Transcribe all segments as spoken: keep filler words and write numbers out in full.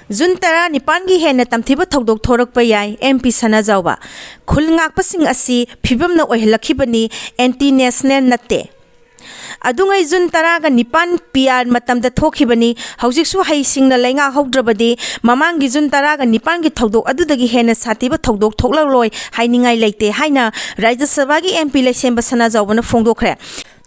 June ꯇꯔꯥꯅꯤꯄꯥꯟꯒꯤ ꯍꯦꯟꯅ ꯇꯝꯊꯤꯕ ꯊꯧꯗꯣꯛ ꯊꯣꯔꯛꯄ ꯌꯥꯏ, ꯑꯦꯝ ꯄꯤ ꯁꯅꯥꯖꯥꯎꯕ꯫ ꯈꯨꯜ ꯉꯥꯛꯄꯁꯤꯡ ꯑꯁꯤ ꯐꯤꯕꯝꯅ ꯑꯣꯏꯍꯜꯂꯛꯈꯤꯕꯅꯤ, ꯑꯦꯟꯇꯤ ꯅꯦꯁꯅꯦꯜ ꯅꯠꯇꯦ꯫ ꯑꯗꯨꯉꯩ ꯖꯨꯟ ꯇꯔꯥꯒ ꯅꯤꯄꯥꯟ ꯄꯤ ꯑꯥꯔ ꯃꯇꯝꯗ ꯊꯣꯛꯈꯤꯕꯅꯤ꯫ ꯍꯧꯖꯤꯛꯁꯨ ꯍꯩꯁꯤꯡꯅ ꯂꯩꯉꯥꯛ ꯍꯧꯗ꯭ꯔꯕꯗꯤ ꯃꯃꯥꯡꯒꯤ ꯖꯨꯟ ꯇꯔꯥꯒ ꯅꯤꯄꯥꯟꯒꯤ ꯊꯧꯗꯣꯛ ꯑꯗꯨꯗꯒꯤ ꯍꯦꯟꯅ ꯁꯥꯊꯤꯕ ꯊꯧꯗꯣꯛ ꯊꯣꯛꯂꯛꯂꯣꯏ ꯍꯥꯏꯅꯤꯡꯉꯥꯏ ꯂꯩꯇꯦ ꯍꯥꯏꯅ ꯔꯥꯖ꯭ꯌ ꯁꯚꯥꯒꯤ ꯑꯦꯝ ꯄꯤ ꯂꯩꯁꯦꯝꯕ ꯁꯅꯥꯖꯥꯎꯕꯅ ꯐꯣꯡꯗꯣꯛꯈ꯭ꯔꯦ꯫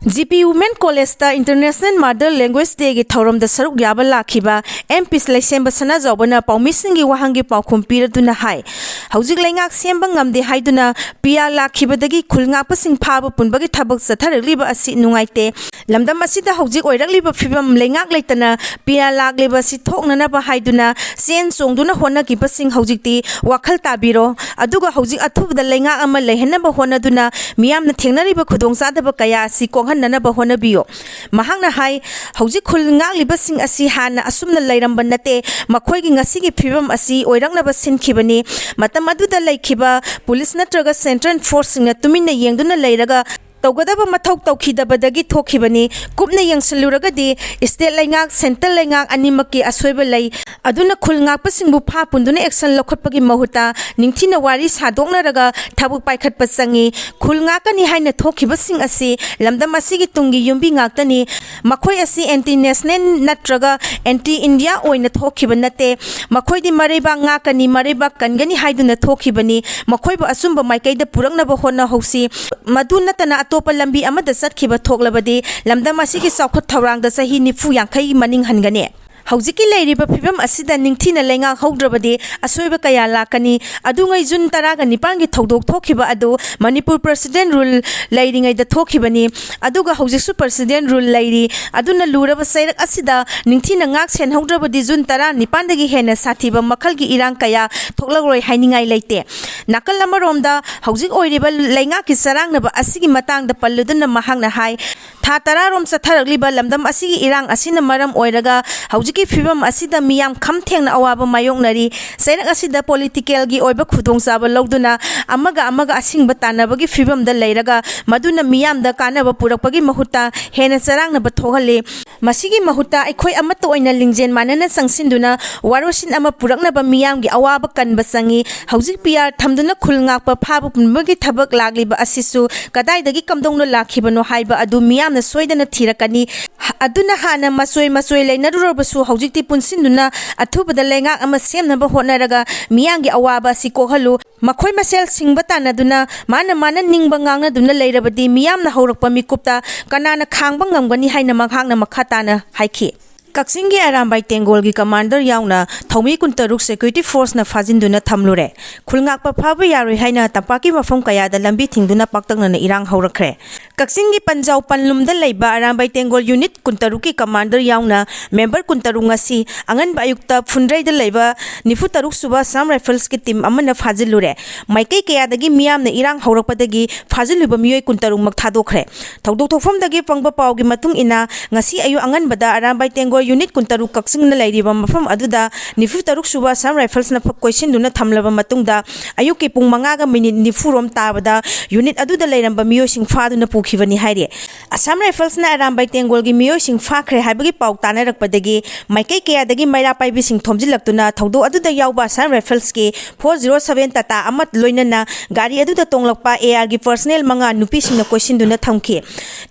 ꯖꯤ ꯄꯤ ꯋꯨꯃꯦꯟ ꯀꯣꯂꯦꯖꯇ ꯏꯟꯇꯔꯅꯦꯁꯅꯦꯜ ꯃꯥꯗꯔ ꯂꯦꯡꯒ꯭ꯋꯦꯖ ꯗꯦꯒꯤ ꯊꯧꯔꯝꯗ ꯁꯔꯨꯛ ꯌꯥꯕ ꯂꯥꯛꯈꯤꯕ ꯑꯦꯝ ꯄꯤ ꯂꯩꯁꯦꯝꯕ ꯁꯅꯥꯖꯥꯎꯕꯅ ꯄꯥꯎꯃꯤꯁꯤꯡꯒꯤ ꯋꯥꯍꯪꯒꯤ ꯄꯥꯎꯈꯨꯝ ꯄꯤꯔꯗꯨꯅ ꯍꯥꯏ, ꯍꯧꯖꯤꯛ ꯂꯩꯉꯥꯛ ꯁꯦꯝꯕ ꯉꯝꯗꯦ ꯍꯥꯏꯗꯨꯅ ꯄꯤ ꯑꯥꯔ ꯂꯥꯛꯈꯤꯕꯗꯒꯤ ꯈꯨꯜ ꯉꯥꯛꯄꯁꯤꯡ ꯐꯥꯕ ꯄꯨꯟꯕꯒꯤ ꯊꯕꯛ ꯆꯠꯊꯔꯛꯂꯤꯕ ꯑꯁꯤ ꯅꯨꯡꯉꯥꯏꯇꯦ꯫ ꯂꯝꯗꯝ ꯑꯁꯤꯗ ꯍꯧꯖꯤꯛ ꯑꯣꯏꯔꯛꯂꯤꯕ ꯐꯤꯕꯝ ꯂꯩꯉꯥꯛ ꯂꯩꯇꯅ ꯄꯤ ꯑꯥꯔ ꯂꯥꯛꯂꯤꯕ ꯑꯁꯤ ꯊꯣꯛꯅꯅꯕ ꯍꯥꯏꯗꯨꯅ ꯆꯦꯟ ꯆꯣꯡꯗꯨꯅ ꯍꯣꯠꯅꯈꯤꯕꯁꯤꯡ ꯍꯧꯖꯤꯛꯇꯤ ꯋꯥꯈꯜ ꯇꯥꯕꯤꯔꯣ꯫ ꯑꯗꯨꯒ ꯍꯧꯖꯤꯛ ꯑꯊꯨꯕꯗ ꯂꯩꯉꯥꯛ ꯑꯃ ꯂꯩꯍꯟꯅꯕ ꯍꯣꯠꯅꯗꯨꯅ ꯃꯤꯌꯥꯝꯅ ꯊꯦꯡꯅꯔꯤꯕ ꯈꯨꯗꯣꯡꯆꯥꯗꯕ ꯀꯌꯥ ꯑꯁꯤ ꯀꯣꯛꯍꯟꯅꯅꯕ ꯍꯣꯠꯅꯕꯤꯌꯨ꯫ ꯃꯍꯥꯛꯅ ꯍꯥꯏ, ꯍꯧꯖꯤꯛ ꯈꯨꯜ ꯉꯥꯛꯂꯤꯕꯁꯤꯡ ꯑꯁꯤ ꯍꯥꯟꯅ ꯑꯁꯨꯝꯅ ꯂꯩꯔꯝꯕ ꯅꯠꯇꯦ꯫ ꯃꯈꯣꯏꯒꯤ ꯉꯁꯤꯒꯤ ꯐꯤꯕꯝ ꯑꯁꯤ ꯑꯣꯏꯔꯛꯅꯕ ꯁꯤꯟꯈꯤꯕꯅꯤ꯫ ꯃꯇꯝ ꯑꯗꯨꯗ ꯂꯩꯈꯤꯕ ꯄꯨꯂꯤꯁ ꯅꯠꯇ꯭ꯔꯒ ꯁꯦꯟꯇ꯭ꯔꯦꯜ ꯐꯣꯔꯁꯁꯤꯡꯅ ꯇꯨꯃꯤꯟꯅ ꯌꯦꯡꯗꯨꯅ ꯂꯩꯔꯒ ꯇꯧꯒꯗꯕ ꯃꯊꯧ ꯇꯧꯈꯤꯗꯕꯗꯒꯤ ꯊꯣꯛꯈꯤꯕꯅꯤ꯫ ꯀꯨꯞꯅ ꯌꯦꯡꯁꯤꯜꯂꯨꯔꯒꯗꯤ ꯁ꯭ꯇꯦꯠ ꯂꯩꯉꯥꯛ, ꯁꯦꯟꯇ꯭ꯔꯦꯜ ꯂꯩꯉꯥꯛ ꯑꯅꯤꯃꯛꯀꯤ ꯑꯁꯣꯏꯕ ꯂꯩ꯫ ꯑꯗꯨꯅ ꯈꯨꯜ ꯉꯥꯛꯄꯁꯤꯡꯕꯨ ꯐꯥ ꯄꯨꯟꯗꯨꯅ ꯑꯦꯛꯁꯟ ꯂꯧꯈꯠꯄꯒꯤ ꯃꯍꯨꯠꯇ ꯅꯤꯡꯊꯤꯅ ꯋꯥꯔꯤ ꯁꯥꯗꯣꯛꯅꯔꯒ ꯊꯕꯛ ꯄꯥꯏꯈꯠꯄ ꯆꯪꯏ꯫ ꯈꯨꯜ ꯉꯥꯛꯀꯅꯤ ꯍꯥꯏꯅ ꯊꯣꯛꯈꯤꯕꯁꯤꯡ ꯑꯁꯤ ꯂꯝꯗꯝ ꯑꯁꯤꯒꯤ ꯇꯨꯡꯒꯤ ꯌꯨꯝꯕꯤ ꯉꯥꯛꯇꯅꯤ꯫ ꯃꯈꯣꯏ ꯑꯁꯤ ꯑꯦꯟꯇꯤ ꯅꯦꯁꯅꯦꯜ ꯅꯠꯇ꯭ꯔꯒ ꯑꯦꯟꯇꯤ ꯏꯟꯗꯤꯌꯥ ꯑꯣꯏꯅ ꯊꯣꯛꯈꯤꯕ ꯅꯠꯇꯦ꯫ ꯃꯈꯣꯏꯗꯤ ꯃꯔꯩꯕꯥꯛ ꯉꯥꯛꯀꯅꯤ, ꯃꯔꯩꯕꯥꯛ ꯀꯟꯒꯅꯤ ꯍꯥꯏꯗꯨꯅ ꯊꯣꯛꯈꯤꯕꯅꯤ꯫ ꯃꯈꯣꯏꯕꯨ ꯑꯆꯨꯝꯕ ꯃꯥꯏꯀꯩꯗ ꯄꯨꯔꯛꯅꯕ ꯍꯣꯠꯅꯍꯧꯁꯤ꯫ ꯃꯗꯨ ꯅꯠꯇꯅ ꯑꯇꯣꯞꯄ ꯂꯝꯕꯤ ꯑꯃꯗ ꯆꯠꯈꯤꯕ ꯊꯣꯛꯂꯕꯗꯤ ꯂꯝꯗꯝ ꯑꯁꯤꯒꯤ ꯆꯥꯎꯈꯠ ꯊꯧꯔꯥꯡꯗ ꯆꯍꯤ ꯅꯤꯐꯨ ꯌꯥꯡꯈꯩ ꯃꯅꯤꯡ ꯍꯟꯒꯅꯤ꯫ ꯍꯧꯖꯤꯛꯀꯤ ꯂꯩꯔꯤꯕ ꯐꯤꯕꯝ ꯑꯁꯤꯗ ꯅꯤꯡꯊꯤꯅ ꯂꯩꯉꯥꯛ ꯍꯧꯗ꯭ꯔꯕꯗꯤ ꯑꯁꯣꯏꯕ ꯀꯌꯥ ꯂꯥꯛꯀꯅꯤ꯫ ꯑꯗꯨꯉꯩ ꯖꯨꯟ ꯇꯔꯥꯒ ꯅꯤꯄꯥꯟꯒꯤ ꯊꯧꯗꯣꯛ ꯊꯣꯛꯈꯤꯕ ꯑꯗꯨ ꯃꯅꯤꯄꯨꯔ ꯄ꯭ꯔꯁꯤꯗꯦꯟ ꯔꯨꯜ ꯂꯩꯔꯤꯉꯩꯗ ꯊꯣꯛꯈꯤꯕꯅꯤ꯫ ꯑꯗꯨꯒ ꯍꯧꯖꯤꯛꯁꯨ ꯄ꯭ꯔꯁꯤꯗꯦꯟ ꯔꯨꯜ ꯂꯩꯔꯤ꯫ ꯑꯗꯨꯅ ꯂꯨꯔꯕ ꯆꯩꯔꯛ ꯑꯁꯤꯗ ꯅꯤꯡꯊꯤꯅ ꯉꯥꯛ ꯁꯦꯟꯍꯧꯗ꯭ꯔꯕꯗꯤ ꯖꯨꯟ ꯇꯔꯥꯅꯤꯄꯥꯟꯗꯒꯤ ꯍꯦꯟꯅ ꯁꯥꯊꯤꯕ ꯃꯈꯜꯒꯤ ꯏꯔꯥꯡ ꯀꯌꯥ ꯊꯣꯛꯂꯛꯂꯣꯏ ꯍꯥꯏꯅꯤꯡꯉꯥꯏ ꯂꯩꯇꯦ꯫ ꯅꯥꯀꯜ ꯑꯃꯔꯣꯝꯗ ꯍꯧꯖꯤꯛ ꯑꯣꯏꯔꯤꯕ ꯂꯩꯉꯥꯛꯀꯤ ꯆꯔꯥꯡꯅꯕ ꯑꯁꯤꯒꯤ ꯃꯇꯥꯡꯗ ꯄꯜꯂꯨꯗꯨꯅ ꯃꯍꯥꯛꯅ ꯍꯥꯏ, ꯊꯥ ꯇꯔꯥꯔꯣꯝ ꯆꯠꯊꯔꯛꯂꯤꯕ ꯂꯝꯗꯝ ꯑꯁꯤꯒꯤ ꯏꯔꯥꯡ ꯑꯁꯤꯅ ꯃꯔꯝ ꯑꯣꯏꯔꯒ ꯍꯧꯖꯤꯛꯀꯤ ꯐꯤꯕꯝ ꯑꯁꯤꯗ ꯃꯤꯌꯥꯝ ꯈꯝ ꯊꯦꯡꯅ ꯑꯋꯥꯕ ꯃꯥꯌꯣꯛꯅꯔꯤ꯫ ꯆꯩꯔꯛ ꯑꯁꯤꯗ ꯄꯣꯂꯤꯇꯤꯀꯦꯜꯒꯤ ꯑꯣꯏꯕ ꯈꯨꯗꯣꯡꯆꯥꯕ ꯂꯧꯗꯨꯅ ꯑꯃꯒ ꯑꯃꯒ ꯑꯁꯤꯡꯕ ꯇꯥꯟꯅꯕꯒꯤ ꯐꯤꯕꯝꯗ ꯂꯩꯔꯒ ꯃꯗꯨꯅ ꯃꯤꯌꯥꯝꯗ ꯀꯥꯟꯅꯕ ꯄꯨꯔꯛꯄꯒꯤ ꯃꯍꯨꯠꯇ ꯍꯦꯟꯅ ꯆꯔꯥꯡꯅꯕ ꯊꯣꯛꯍꯜꯂꯤ꯫ ꯃꯁꯤꯒꯤ ꯃꯍꯨꯠꯇ ꯑꯩꯈꯣꯏ ꯑꯃꯠꯇ ꯑꯣꯏꯅ ꯂꯤꯡꯖꯦꯜ ꯃꯥꯟꯅꯅ ꯆꯪꯁꯤꯟꯗꯨꯅ ꯋꯥꯔꯣꯏꯁꯤꯟ ꯑꯃ ꯄꯨꯔꯛꯅꯕ ꯃꯤꯌꯥꯝꯒꯤ ꯑꯋꯥꯕ ꯀꯟꯕ ꯆꯪꯏ꯫ ꯍꯧꯖꯤꯛ ꯄꯤ ꯑꯥꯔ ꯊꯝꯗꯨꯅ ꯈꯨꯜ ꯉꯥꯛꯄ ꯐꯥꯕ ꯄꯨꯝꯕꯒꯤ ꯊꯕꯛ ꯂꯥꯛꯂꯤꯕ ꯑꯁꯤꯁꯨ ꯀꯗꯥꯏꯗꯒꯤ ꯀꯝꯗꯧꯅ ꯂꯥꯛꯈꯤꯕꯅꯣ ꯍꯥꯏꯕ ꯑꯗꯨ ꯃꯤꯌꯥꯝꯅ ꯁꯣꯏꯗꯅ ꯊꯤꯔꯛꯀꯅꯤ꯫ ꯑꯗꯨꯅ ꯍꯥꯟꯅ ꯃꯆꯣꯏ ꯃꯆꯣꯏ ꯂꯩꯅꯔꯨꯔꯕꯁꯨ ꯍꯧꯖꯤꯛꯇꯤ ꯄꯨꯟꯁꯤꯟꯗꯨꯅ ꯑꯊꯨꯕꯗ ꯂꯩꯉꯥꯛ ꯑꯃ ꯁꯦꯝꯅꯕ ꯍꯣꯠꯅꯔꯒ ꯃꯤꯌꯥꯝꯒꯤ ꯑꯋꯥꯕ ꯑꯁꯤ ꯀꯣꯛꯍꯜꯂꯨ꯫ ꯃꯈꯣꯏ ꯃꯁꯦꯜ ꯁꯤꯡꯕ ꯇꯥꯟꯅꯗꯨꯅ ꯃꯥꯅ ꯃꯥꯅ ꯅꯤꯡꯕ ꯉꯥꯡꯅꯗꯨꯅ ꯂꯩꯔꯕꯗꯤ ꯃꯤꯌꯥꯝꯅ ꯍꯧꯔꯛꯄ ꯃꯤꯀꯨꯞꯇ ꯀꯅꯥꯅ ꯈꯥꯡꯕ ꯉꯝꯒꯅꯤ ꯍꯥꯏꯅ ꯃꯍꯥꯛꯅ ꯃꯈꯥ ꯇꯥꯅ ꯍꯥꯏꯈꯤ꯫ ꯀꯛꯆꯤꯡꯒꯤ ꯑꯔꯥꯝꯕꯥꯏ ꯇꯦꯡꯒꯣꯜꯒꯤ ꯀꯃꯥꯟꯗꯔ ꯌꯥꯎꯅ ꯊꯧꯃꯤ ꯀꯨꯟꯇꯔꯨꯛ ꯁꯦꯀ꯭ꯌꯨꯔꯤꯇꯤ ꯐꯣꯔꯁꯅ ꯐꯥꯖꯤꯟꯗꯨꯅ ꯊꯝꯂꯨꯔꯦ꯫ ꯈꯨꯜ ꯉꯥꯛꯄ ꯐꯥꯕ ꯌꯥꯔꯣꯏ ꯍꯥꯏꯅ ꯇꯝꯄꯥꯛꯀꯤ ꯃꯐꯝ ꯀꯌꯥꯗ ꯂꯝꯕꯤ ꯊꯤꯡꯗꯨꯅ ꯄꯥꯛꯇꯛꯅꯅ ꯏꯔꯥꯡ ꯍꯧꯔꯛꯈ꯭ꯔꯦ꯫ ꯀꯛꯆꯤꯡꯒꯤ ꯄꯟꯖꯥꯎ ꯄꯟꯂꯨꯝꯗ ꯂꯩꯕ ꯑꯔꯥꯝꯕꯥꯏ ꯇꯦꯡꯒꯣꯜ ꯌꯨꯅꯤꯠ ꯀꯨꯟꯇꯔꯨꯛꯀꯤ ꯀꯃꯥꯟꯗꯔ ꯌꯥꯎꯅ ꯃꯦꯝꯕꯔ ꯀꯨꯟꯇꯔꯨꯛ ꯉꯁꯤ ꯑꯉꯟꯕ ꯑꯌꯨꯛꯇ ꯐꯨꯟꯗ꯭ꯔꯩꯗ ꯂꯩꯕ ꯅꯤꯐꯨ ꯇꯔꯨꯛ ꯁꯨꯕ ꯑꯁꯥꯝ ꯔꯥꯏꯐꯜꯁꯀꯤ ꯇꯤꯝ ꯑꯃꯅ ꯐꯥꯖꯤꯜꯂꯨꯔꯦ꯫ ꯃꯥꯏꯀꯩ ꯀꯌꯥꯗꯒꯤ ꯃꯤꯌꯥꯝꯅ ꯏꯔꯥꯡ ꯍꯧꯔꯛꯄꯗꯒꯤ ꯐꯥꯖꯤꯜꯂꯨꯕ ꯃꯤꯑꯣꯏ ꯀꯨꯟꯇꯔꯨꯛꯃꯛ ꯊꯥꯗꯣꯛꯈ꯭ꯔꯦ꯫ ꯊꯧꯗꯣꯛ ꯊꯣꯛꯐꯝꯗꯒꯤ ꯐꯪꯕ ꯄꯥꯎꯒꯤ ꯃꯇꯨꯡ ꯏꯟꯅ, ꯉꯁꯤ ꯑꯌꯨꯛ ꯑꯉꯟꯕꯗ ꯑꯔꯥꯝꯕꯥꯏ ꯇꯦꯡꯒꯣꯜ ꯌꯨꯅꯤꯠ ꯀꯨꯟꯇꯔꯨꯛ ꯀꯛꯆꯤꯡꯅ ꯂꯩꯔꯤꯕ ꯃꯐꯝ ꯑꯗꯨꯗ ꯅꯤꯐꯨ ꯇꯔꯨꯛ ꯁꯨꯕ ꯑꯁꯥꯝ ꯔꯥꯏꯐꯜꯁꯅ ꯐꯛ ꯀꯣꯏꯁꯤꯟꯗꯨꯅ ꯊꯝꯂꯕ ꯃꯇꯨꯡꯗ, ꯑꯌꯨꯛꯀꯤ ꯄꯨꯡ ꯃꯉꯥꯒ ꯃꯤꯅꯤꯠ ꯅꯤꯐꯨ ꯔꯣꯝ ꯇꯥꯕꯗ ꯌꯨꯅꯤꯠ ꯑꯗꯨꯗ ꯂꯩꯔꯝꯕ ꯃꯤꯑꯣꯏꯁꯤꯡ ꯐꯥꯗꯨꯅ ꯄꯨꯈꯤꯕꯅꯤ ꯍꯥꯏꯔꯤ꯫ ꯑꯁꯥꯝ ꯔꯥꯏꯐꯜꯁꯅ ꯑꯔꯥꯝꯕꯥꯏ ꯇꯦꯡꯒꯣꯜꯒꯤ ꯃꯤꯑꯣꯏꯁꯤꯡ ꯐꯥꯈ꯭ꯔꯦ ꯍꯥꯏꯕꯒꯤ ꯄꯥꯎ ꯇꯥꯅꯔꯛꯄꯗꯒꯤ ꯃꯥꯏꯀꯩ ꯀꯌꯥꯗꯒꯤ ꯃꯩꯔꯥ ꯄꯥꯏꯕꯤꯁꯤꯡ ꯊꯣꯝꯖꯤꯜꯂꯛꯇꯨꯅ ꯊꯧꯗꯣꯛ ꯑꯗꯨꯗ ꯌꯥꯎꯕ ꯑꯁꯥꯝ ꯔꯥꯏꯐꯜꯁꯀꯤ ꯐꯣꯔ ꯖꯤꯔꯣ ꯁꯚꯦꯟ ꯇꯥꯇꯥ ꯑꯃ ꯂꯣꯏꯅꯅ ꯒꯥꯔꯤ ꯑꯗꯨꯗ ꯇꯣꯡꯂꯛꯄ ꯑꯦ ꯑꯥꯔꯒꯤ ꯄꯔꯁꯅꯦꯜ ꯃꯉꯥ ꯅꯨꯄꯤꯁꯤꯡꯅ ꯀꯣꯏꯁꯤꯟꯗꯨꯅ ꯊꯝꯈꯤ꯫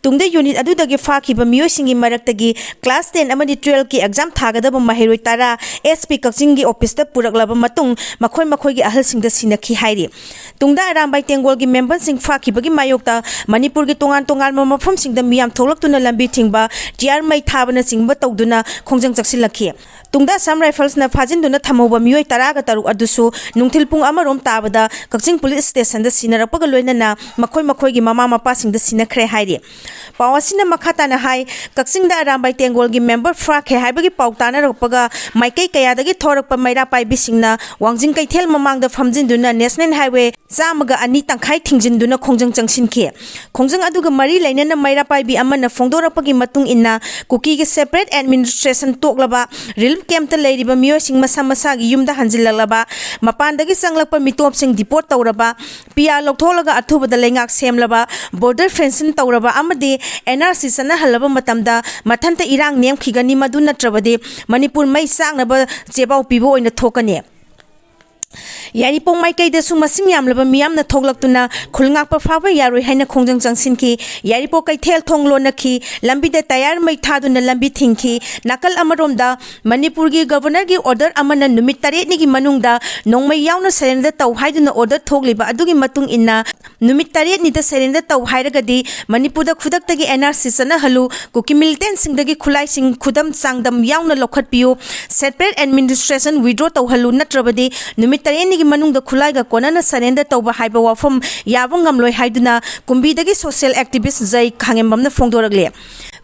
ꯇꯨꯡꯗ ꯌꯨꯅꯤꯠ ꯑꯗꯨꯗꯒꯤ ꯐꯥꯈꯤꯕ ꯃꯤꯑꯣꯏꯁꯤꯡꯒꯤ ꯃꯔꯛꯇꯒꯤ ꯀ꯭ꯂꯥꯁ ꯇꯦꯟ ꯑꯃꯗꯤ ꯇꯨꯋꯦꯜꯐꯀꯤ ꯑꯦꯛꯖꯥꯝ ꯊꯥꯒꯗꯕ ꯃꯍꯩꯔꯣꯏ ꯇꯔꯥ ꯑꯦꯁ ꯄꯤ ꯀꯛꯆꯤꯡꯒꯤ ꯑꯣꯐꯤꯁꯇ ꯄꯨꯔꯛꯂꯕ ꯃꯇꯨꯡ ꯃꯈꯣꯏ ꯃꯈꯣꯏꯒꯤ ꯑꯍꯜꯁꯤꯡꯗ ꯁꯤꯟꯅꯈꯤ ꯍꯥꯏꯔꯤ꯫ ꯇꯨꯡꯗ ꯑꯔꯥꯝꯕꯥꯏ ꯇꯦꯡꯒꯣꯜꯒꯤ ꯃꯦꯝꯕꯔꯁꯤꯡ ꯐꯥꯈꯤꯕꯒꯤ ꯃꯥꯌꯣꯛꯇ ꯃꯅꯤꯄꯨꯔꯒꯤ ꯇꯣꯉꯥꯟ ꯇꯣꯉꯥꯟꯕ ꯃꯐꯝꯁꯤꯡꯗ ꯃꯤꯌꯥꯝ ꯊꯣꯛꯂꯛꯇꯨꯅ ꯂꯝꯕꯤ ꯊꯤꯡꯕ, ꯇꯤꯌꯥꯔ ꯃꯩ ꯊꯥꯕꯅꯆꯤꯡꯕ ꯇꯧꯗꯨꯅ ꯈꯣꯡꯖꯪ ꯆꯪꯁꯤꯜꯂꯛꯈꯤ꯫ ꯇꯨꯡꯗ ꯑꯁꯥꯝ ꯔꯥꯏꯐꯜꯁꯅ ꯐꯥꯖꯤꯟꯗꯨꯅ ꯊꯝꯍꯧꯕ ꯃꯤꯑꯣꯏ ꯇꯔꯥꯒ ꯇꯔꯨꯛ ꯑꯗꯨꯁꯨ ꯅꯨꯡꯊꯤꯜ ꯄꯨꯡ ꯑꯃ ꯔꯣꯝ ꯇꯥꯕꯗ ꯀꯛꯆꯤꯡ ꯄꯨꯂꯤꯁ ꯁ꯭ꯇꯦꯁꯟꯗ ꯁꯤꯟꯅꯔꯛꯄꯒ ꯂꯣꯏꯅꯅ ꯃꯈꯣꯏ ꯃꯈꯣꯏꯒꯤ ꯃꯃꯥ ꯃꯄꯥꯁꯤꯡꯗ ꯁꯤꯟꯅꯈ꯭ꯔꯦ ꯍꯥꯏꯔꯤ꯫ ꯄꯥꯎ ꯑꯁꯤꯅ ꯃꯈꯥ ꯇꯥꯅ ꯍꯥꯏ, ꯀꯛꯆꯤꯡꯗ ꯑꯔꯥꯝꯕꯥꯏ ꯇꯦꯡꯒꯣꯜꯒꯤ ꯃꯦꯝꯕꯔ ꯐꯥꯈ꯭ꯔꯦ ꯍꯥꯏꯕꯒꯤ ꯄꯥꯎ ꯇꯥꯅꯔꯛꯄꯒ ꯃꯥꯏꯀꯩ ꯀꯌꯥꯗꯒꯤ ꯊꯣꯔꯛꯄ ꯃꯩꯔꯥ ꯄꯥꯏꯕꯤꯁꯤꯡꯅ ꯋꯥꯡꯖꯤꯡ ꯀꯩꯊꯦꯜ ꯃꯃꯥꯡꯗ ꯐꯝꯖꯤꯟꯗꯨꯅ ꯅꯦꯁꯅꯦꯜ ꯍꯥꯏꯋꯦ ꯆꯥꯝꯃꯒ ꯑꯅꯤ ꯇꯪꯈꯥꯏ ꯊꯤꯡꯖꯤꯟꯗꯨꯅ ꯈꯣꯡꯖꯪ ꯆꯪꯁꯤꯟꯈꯤ꯫ ꯈꯣꯡꯖꯪ ꯑꯗꯨꯒ ꯃꯔꯤ ꯂꯩꯅꯅ ꯃꯩꯔꯥ ꯄꯥꯏꯕꯤ ꯑꯃꯅ ꯐꯣꯡꯗꯣꯔꯛꯄꯒꯤ ꯃꯇꯨꯡ ꯏꯟꯅ, ꯀꯨꯀꯤꯒꯤ separate administration ꯇꯣꯛꯂꯕ relief camp ꯇ ꯂꯩꯔꯤꯕ ꯃꯤꯑꯣꯏꯁꯤꯡ ꯃꯁꯥ ꯃꯁꯥꯒꯤ ꯌꯨꯝꯗ ꯍꯟꯖꯤꯜꯂꯛꯂꯕ, ꯃꯄꯥꯟꯗꯒꯤ ꯆꯪꯂꯛꯄ ꯃꯤꯇꯣꯞꯁꯤꯡ deport ꯇꯧꯔꯕ, P R ꯂꯧꯊꯣꯛꯂꯒ ꯑꯊꯨꯕꯗ ꯂꯩꯉꯥꯛ ꯁꯦꯝꯂꯕ, border fencing ꯇꯧꯔꯕ ꯑꯃꯗꯤ N R C ꯆꯠꯅꯍꯜꯂꯕ ꯃꯇꯝꯗ ꯃꯊꯟꯇ ꯏꯔꯥꯡ ꯅꯦꯝꯈꯤꯒꯅꯤ, ꯃꯗꯨ ꯅꯠꯇ꯭ꯔꯕꯗꯤ ꯃꯅꯤꯄꯨꯔ ꯃꯩ ꯆꯥꯛꯅꯕ ꯆꯦꯕꯥꯎ ꯄꯤꯕ ꯑꯣꯏꯅ ꯊꯣꯛꯀꯅꯤ꯫ ꯌꯥꯏꯔꯤꯄꯣꯛ ꯃꯥꯏꯀꯩꯗꯁꯨ ꯃꯁꯤꯡ ꯌꯥꯝꯂꯕ ꯃꯤꯌꯥꯝꯅ ꯊꯣꯛꯂꯛꯇꯨꯅ ꯈꯨꯜ ꯉꯥꯛꯄ ꯐꯥꯕ ꯌꯥꯔꯣꯏ ꯍꯥꯏꯅ ꯈꯣꯡꯖꯪ ꯆꯪꯁꯤꯟꯈꯤ꯫ ꯌꯥꯏꯔꯤꯄꯣꯛ ꯀꯩꯊꯦꯜ ꯊꯣꯡ ꯂꯣꯟꯅꯈꯤ, ꯂꯝꯕꯤꯗ ꯇꯌꯥꯔ ꯃꯩ ꯊꯥꯗꯨꯅ ꯂꯝꯕꯤ ꯊꯤꯡꯈꯤ꯫ ꯅꯥꯀꯜ ꯑꯃꯔꯣꯝꯗ ꯃꯅꯤꯄꯨꯔꯒꯤ Governor ꯒꯤ order ꯑꯃꯅ ꯅꯨꯃꯤꯠ ꯇꯔꯦꯠꯅꯤꯒꯤ ꯃꯅꯨꯡꯗ ꯅꯣꯡꯃꯩ ꯌꯥꯎꯅ surrender ꯇꯧ ꯍꯥꯏꯗꯨꯅ order ꯊꯣꯛꯂꯤꯕ ꯑꯗꯨꯒꯤ ꯃꯇꯨꯡ ꯏꯟꯅ, ꯅꯨꯃꯤꯠ ꯇꯔꯦꯠꯅꯤꯗ surrender ꯇꯧ ꯍꯥꯏꯔꯒꯗꯤ ꯃꯅꯤꯄꯨꯔꯗ ꯈꯨꯗꯛꯇꯒꯤ N R C ꯆꯠꯅꯍꯜꯂꯨ, ꯀꯨꯀꯤ militant ꯁꯤꯡꯗꯒꯤ ꯈꯨꯠꯂꯥꯏꯁꯤꯡ ꯈꯨꯗꯝ ꯆꯥꯡꯗꯝ ꯌꯥꯎꯅ ꯂꯧꯈꯠꯄꯤꯌꯨ, separate administration withdraw ꯇꯧꯍꯜꯂꯨ, ꯅꯠꯇ꯭ꯔꯕꯗꯤ ꯅꯨꯃꯤꯠ ꯇꯔꯦꯠꯅꯤꯒꯤ ꯃꯅꯨꯡꯗ ꯈꯨꯠꯂꯥꯏꯒ ꯀꯣꯟꯅꯅ surrender ꯇꯧꯕ ꯍꯥꯏꯕ ꯋꯥꯐꯝ ꯌꯥꯕ ꯉꯝꯂꯣꯏ ꯍꯥꯏꯗꯨꯅ ꯀꯨꯝꯕꯤꯗꯒꯤ social activist ꯖꯩ ꯈꯥꯉꯦꯝꯕꯝꯅ ꯐꯣꯡꯗꯣꯔꯛꯂꯤ꯫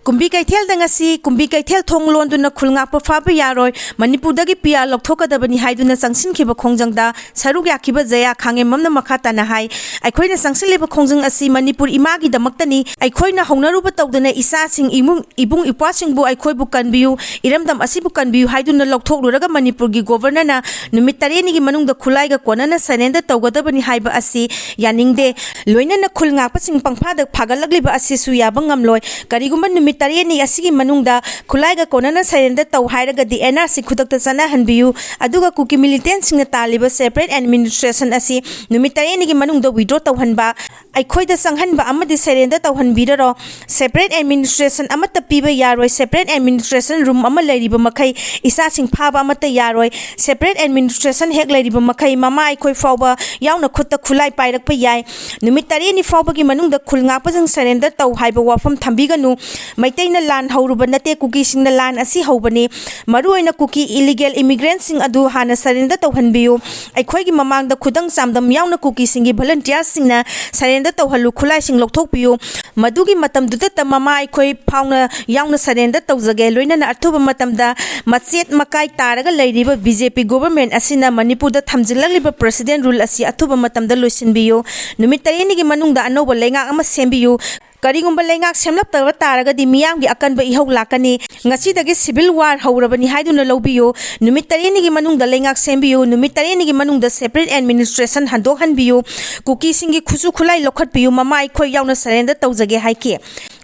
ꯀꯨꯝꯕꯤ ꯀꯩꯊꯦꯜꯗ ꯉꯁꯤ ꯀꯨꯝꯕꯤ ꯀꯩꯊꯦꯜ ꯊꯣꯡ ꯂꯣꯟꯗꯨꯅ ꯈꯨꯜ ꯉꯥꯛꯄ ꯐꯥꯕ ꯌꯥꯔꯣꯏ, ꯃꯅꯤꯄꯨꯔꯗꯒꯤ P R ꯂꯧꯊꯣꯛꯀꯗꯕꯅꯤ ꯍꯥꯏꯗꯨꯅ ꯆꯪꯁꯤꯟꯈꯤꯕ ꯈꯣꯡꯖꯪꯗ ꯁꯔꯨꯛ ꯌꯥꯈꯤꯕ ꯖꯌꯥ ꯈꯥꯉꯦꯝꯕꯝꯅ ꯃꯈꯥ ꯇꯥꯅ ꯍꯥꯏ, ꯑꯩꯈꯣꯏꯅ ꯆꯪꯁꯤꯜꯂꯤꯕ ꯈꯣꯡꯖꯪ ꯑꯁꯤ ꯃꯅꯤꯄꯨꯔ ꯏꯃꯥꯒꯤꯗꯃꯛꯇꯅꯤ꯫ ꯑꯩꯈꯣꯏꯅ ꯍꯧꯅꯔꯨꯕ ꯇꯧꯗꯅ ꯏꯆꯥꯁꯤꯡ, ꯏꯃꯨꯡ, ꯏꯕꯨꯡ ꯏꯄ꯭ꯋꯥꯁꯤꯡꯕꯨ ꯑꯩꯈꯣꯏꯕꯨ ꯀꯟꯕꯤꯌꯨ, ꯏꯔꯝꯗꯝ ꯑꯁꯤꯕꯨ ꯀꯟꯕꯤꯌꯨ ꯍꯥꯏꯗꯨꯅ ꯂꯧꯊꯣꯛꯂꯨꯔꯒ ꯃꯅꯤꯄꯨꯔꯒꯤ Governor ꯅ ꯅꯨꯃꯤꯠ ꯇꯔꯦꯠꯅꯤꯒꯤ ꯃꯅꯨꯡꯗ ꯈꯨꯠꯂꯥꯏꯒ ꯀꯣꯟꯅꯅ surrender ꯇꯧꯒꯗꯕꯅꯤ ꯍꯥꯏꯕ ꯑꯁꯤ ꯌꯥꯅꯤꯡꯗꯦ꯫ ꯂꯣꯏꯅꯅ ꯈꯨꯜ ꯉꯥꯛꯄꯁꯤꯡ ꯄꯪꯐꯥꯗ ꯐꯥꯒꯠꯂꯛꯂꯤꯕ ꯑꯁꯤꯁꯨ ꯌꯥꯕ ꯉꯝꯂꯣꯏ꯫ ꯀꯔꯤꯒꯨꯝꯕ ꯅꯨꯃꯤꯠ ꯇꯔꯦꯠꯅꯤ ꯑꯁꯤꯒꯤ ꯃꯅꯨꯡꯗ ꯈꯨꯠꯂꯥꯏꯒ ꯀꯣꯟꯅꯅ surrender ꯇꯧ ꯍꯥꯏꯔꯒꯗꯤ N R C ꯈꯨꯗꯛꯇ ꯆꯠꯅꯍꯟꯕꯤꯌꯨ, ꯑꯗꯨꯒ ꯀꯨꯀꯤ militant ꯁꯤꯡꯅ ꯇꯥꯜꯂꯤꯕ separate administration ꯑꯁꯤ ꯅꯨꯃꯤꯠ ꯇꯔꯦꯠꯅꯤꯒꯤ ꯃꯅꯨꯡꯗ withdraw ꯇꯧꯍꯟꯕ, ꯑꯩꯈꯣꯏꯗ ꯆꯪꯍꯟꯕ ꯑꯃꯗꯤ surrender ꯇꯧꯍꯟꯕꯤꯔꯔꯣ꯫ Separate administration ꯑꯃꯠꯇ ꯄꯤꯕ ꯌꯥꯔꯣꯏ꯫ Separate administration room ꯑꯃ ꯂꯩꯔꯤꯕ ꯃꯈꯩ ꯏꯆꯥꯁꯤꯡ ꯐꯥꯕ ꯑꯃꯠꯇ ꯌꯥꯔꯣꯏ꯫ Separate administration ꯍꯦꯛ ꯂꯩꯔꯤꯕ ꯃꯈꯩ ꯃꯃꯥ ꯑꯩꯈꯣꯏ ꯐꯥꯎꯕ ꯌꯥꯎꯅ ꯈꯨꯠꯇ ꯈꯨꯠꯂꯥꯏ ꯄꯥꯏꯔꯛꯄ ꯌꯥꯏ꯫ ꯅꯨꯃꯤꯠ ꯇꯔꯦꯠꯅꯤ ꯐꯥꯎꯕꯒꯤ ꯃꯅꯨꯡꯗ ꯈꯨꯜ ꯉꯥꯛꯄꯁꯤꯡ surrender ꯇꯧ ꯍꯥꯏꯕ ꯋꯥꯐꯝ ꯊꯝꯕꯤꯒꯅꯨ꯫ ꯃꯩꯇꯩꯅ ꯂꯥꯟ ꯍꯧꯔꯨꯕ ꯅꯠꯇꯦ, ꯀꯨꯀꯤꯁꯤꯡꯅ ꯂꯥꯟ ꯑꯁꯤ ꯍꯧꯕꯅꯤ꯫ ꯃꯔꯨꯑꯣꯏꯅ ꯀꯨꯀꯤ ꯏꯂꯤꯒꯦꯜ ꯏꯃꯤꯒ꯭ꯔꯦꯟꯁꯤꯡ ꯑꯗꯨ ꯍꯥꯟꯅ ꯁꯔꯦꯟꯗꯔ ꯇꯧꯍꯟꯕꯤꯌꯨ꯫ ꯑꯩꯈꯣꯏꯒꯤ ꯃꯃꯥꯡꯗ ꯈꯨꯗꯝ ꯆꯥꯡꯗꯝ ꯌꯥꯎꯅ ꯀꯨꯀꯤꯁꯤꯡꯒꯤ ꯚꯣꯂꯨꯟꯇꯤꯌꯥꯔꯁꯤꯡꯅ ꯁꯔꯦꯟꯗꯔ ꯇꯧꯍꯜꯂꯨ, ꯈꯨꯠꯂꯥꯏꯁꯤꯡ ꯂꯧꯊꯣꯛꯄꯤꯌꯨ꯫ ꯃꯗꯨꯒꯤ ꯃꯇꯝꯗꯨꯗꯇ ꯃꯃꯥ ꯑꯩꯈꯣꯏ ꯐꯥꯎꯅ ꯌꯥꯎꯅ ꯁꯔꯦꯟꯗꯔ ꯇꯧꯖꯒꯦ, ꯂꯣꯏꯅꯅ ꯑꯊꯨꯕ ꯃꯇꯝꯗ ꯃꯆꯦꯠ ꯃꯀꯥꯏ ꯇꯥꯔꯒ ꯂꯩꯔꯤꯕ ꯕꯤ ꯖꯦ ꯄꯤ ꯒꯣꯚꯔꯟꯃꯦꯟꯠ ꯑꯁꯤꯅ ꯃꯅꯤꯄꯨꯔꯗ ꯊꯝꯖꯤꯜꯂꯛꯂꯤꯕ ꯄ꯭ꯔꯦꯁꯤꯗꯦꯟꯠ ꯔꯨꯜ ꯑꯁꯤ ꯑꯊꯨꯕ ꯃꯇꯝꯗ ꯂꯣꯏꯁꯤꯟꯕꯤꯌꯨ꯫ ꯅꯨꯃꯤꯠ ꯇꯔꯦꯠꯅꯤꯒꯤ ꯃꯅꯨꯡꯗ ꯑꯅꯧꯕ ꯂꯩꯉꯥꯛ ꯑꯃ ꯁꯦꯝꯕꯤꯌꯨ꯫ ꯀꯔꯤꯒꯨꯝꯕ ꯂꯩꯉꯥꯛ ꯁꯦꯝꯂꯛꯇꯕ ꯇꯥꯔꯒꯗꯤ ꯃꯤꯌꯥꯝꯒꯤ ꯑꯀꯟꯕ ꯏꯍꯧ ꯂꯥꯛꯀꯅꯤ꯫ ꯉꯁꯤꯗꯒꯤ ꯁꯤꯚꯤꯜ ꯋꯥꯔ ꯍꯧꯔꯕꯅꯤ ꯍꯥꯏꯗꯨꯅ ꯂꯧꯕꯤꯌꯨ꯫ ꯅꯨꯃꯤꯠ ꯇꯔꯦꯠꯅꯤꯒꯤ ꯃꯅꯨꯡꯗ ꯂꯩꯉꯥꯛ ꯁꯦꯝꯕꯤꯌꯨ꯫ ꯅꯨꯃꯤꯠ ꯇꯔꯦꯠꯅꯤꯒꯤ ꯃꯅꯨꯡꯗ ꯁꯦꯄꯔꯦꯠ ꯑꯦꯗꯃꯤꯅꯤꯁꯇ꯭ꯔꯦꯁꯟ ꯍꯟꯗꯣꯛꯍꯟꯕꯤꯌꯨ꯫ ꯀꯨꯀꯤꯁꯤꯡꯒꯤ ꯈꯨꯠꯁꯨ ꯈꯨꯠꯂꯥꯏ ꯂꯧꯈꯠꯄꯤꯌꯨ꯫ ꯃꯃꯥ ꯑꯩꯈꯣꯏ ꯌꯥꯎꯅ ꯁꯔꯦꯟꯗꯔ ꯇꯧꯖꯒꯦ ꯍꯥꯏꯈꯤ꯫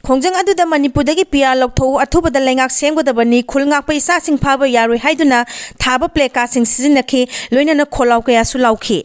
ꯈꯣꯡꯖꯪ ꯑꯗꯨꯗ ꯃꯅꯤꯄꯨꯔꯗꯒꯤ ꯄꯤ ꯑꯥꯔ ꯂꯧꯊꯣꯛꯎ, ꯑꯊꯨꯕꯗ ꯂꯩꯉꯥꯛ ꯁꯦꯝꯒꯗꯕꯅꯤ, ꯈꯨꯜ ꯉꯥꯛꯄ ꯏꯆꯥꯁꯤꯡ ꯐꯥꯕ ꯌꯥꯔꯣꯏ ꯍꯥꯏꯗꯨꯅ ꯊꯥꯕ ꯄ꯭ꯂꯦ ꯀꯥꯔꯗꯁꯤꯡ ꯁꯤꯖꯤꯟꯅꯈꯤ, ꯂꯣꯏꯅꯅ ꯈꯣꯜꯂꯥꯎ ꯀꯌꯥꯁꯨ ꯂꯥꯎꯈꯤ꯫